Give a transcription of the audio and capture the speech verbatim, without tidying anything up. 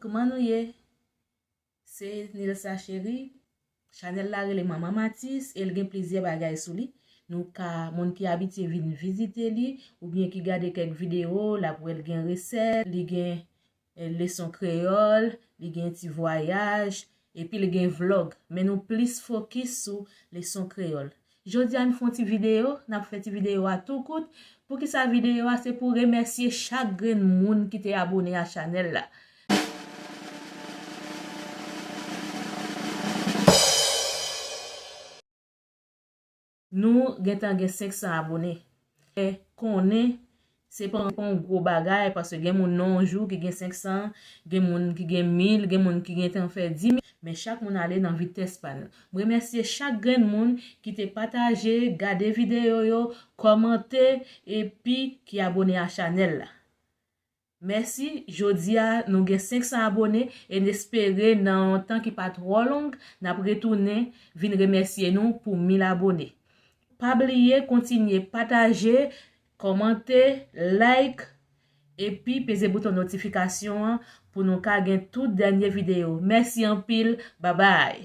Kòman nou ye? Se Nilsa Cherie. Chanèl la rele Manman Matis e l gen plizyè bagay sou li. Nou ka, moun ki abitye vin vizite li, oubyen ki gade kèk videyo, l ap wè l gen resèt, li gen, eh, leson kreyòl, li gen ti vwayaj, epi li gen vlòg. Men nou plis fokis sou leson kreyòl. Jodi a, n fè yon ti videyo, n ap fè ti videyo a tou kout. Poukisa videyo a? Se pou remèsye chak grenn moun ki te abone a chanèl la. Nou gentan gen senk san abone. E konnen se pa, pa yon gwo bagay, paske gen moun nan yon jou ki gen senk san, gen moun ki gen mil, gen moun ki gentan fè di mil, men chak moun ale nan vitès pa l. M remèsye chak grenn moun ki te pataje, gade videyo yo, kòmante, epi ki abone a chanèl la. Mèsi, jodi a nou gen senk san abone e n espere nan yon tan ki pa twò long, n ap retounen vin remèsye nou pou mil abone. Pa bliye kontinye pataje, kòmante, like, epi peze bouton notifikasyon an pou nou ka gen tout dènye videyo. Mèsi anpil, babay!